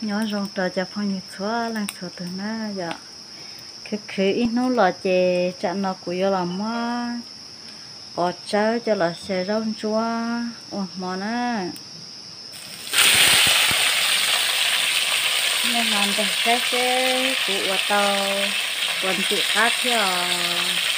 Nyob zoo rau cov phooj ywg txhua leej txhua tus na yom. Khwv khwv ib hnub los ces tsam no kuv yuav los muab qos tsawb coj los xyaw zaub ntsuab ua hmo na. Nej ho nrog saib seb kuv ua tau puas ntxim qab thiab os.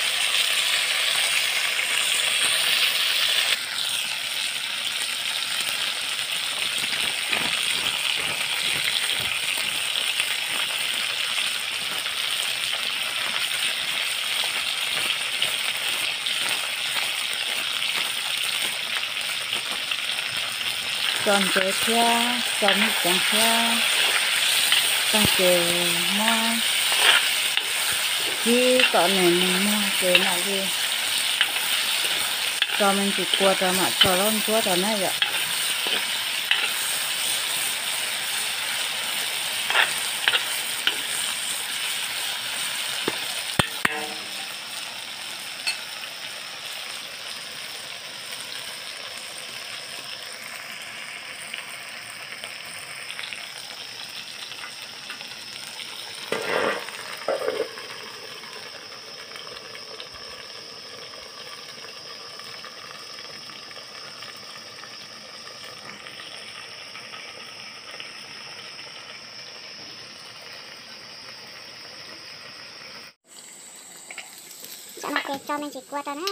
Tso ntsev thiab tso me ceev thiab, tag ces muab kib kom nws mus muag ces mam li tso me ntsis kua rau mam tso zaub ntsuab rau na yom. Tam no ces tso me ntsis kua rau na.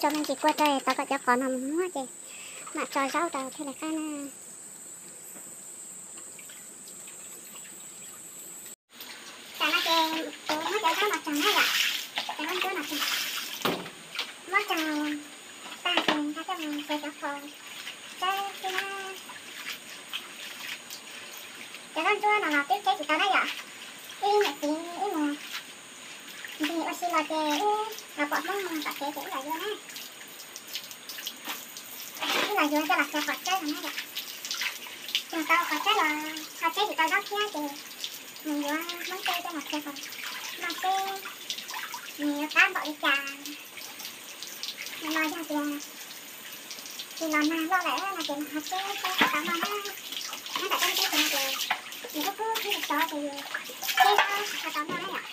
Tso me ntsis kua rau tau kom cov qos no mus muab ces mam tso zaub rau thiaj li qab na. Tam no ces kuv muab cov zaub no tso na yom, cov zaub ntsuab no tso, muab tso tag ces nqa coj mus xyaw cov qos tsawb xwb na. Cov zaub ntsuab no los twb tseb tsis tau na yom, ib niam txiv ib mus ntxig ua si los ces wb los pom Hmoob mus tom tsev ces wb los yuav na. Wb los yuav coj los xyaw qos tsawb no na yom. Tsuas tau qos tsawb los ho tseb tsis tau zaub thiab ces nws yuav Hmoob tej coj los xyaw qos noj seb nws yuav qab npaum li cas. Nim no yog tias tsis los nag loj lawm no ces nws ho tseb tseb tsis tau noj na. Nyob ntawm peb teb chaws no ces nws kub kub thiab tsov ces yus tseb zaub tsis tau noj na yom.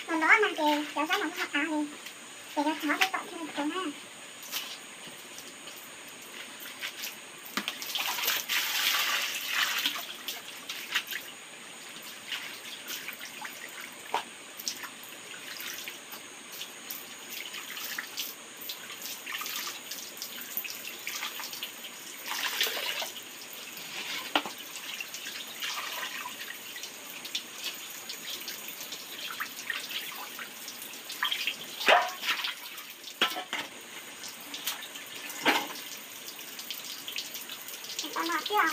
Los los no ces cov zaub no kuj av li, ces yuav txhob peb tom thiaj li kub na. Tau no thiab,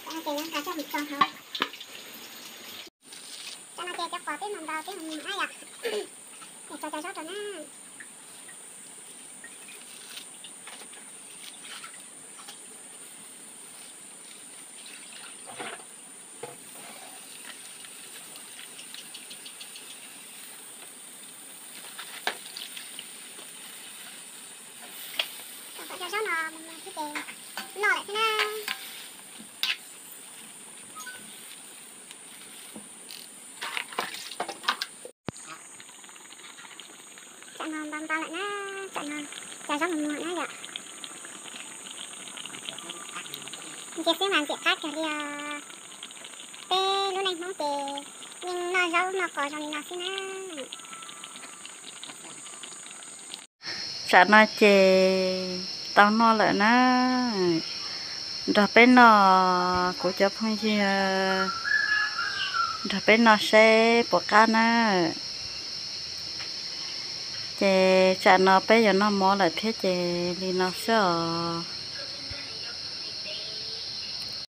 tam no ces yuav nqa coj mus tso hauv. Tam no ces cov qos twb mus ntau twb mus mus na yom, es tso cov zaub rau na. Kom cov zaub no mus mus thiab ces noj lawm thiab na. Tsam no npau npau lawm na, tsam no cov zaub mus muag na yom. Ntsia xwb mas ntxim qab kawg li os. Peb lub neej Hmoob ces yeej noj zaub noj qos zoo li no xwb na. Tsam no ces tau noj lawm na. Nrog peb noj, kuv cov phooj ywg, nrog peb noj seb puas qab na. Ces tsam no peb yuav noj mov lawm thiab ces li no xwb os.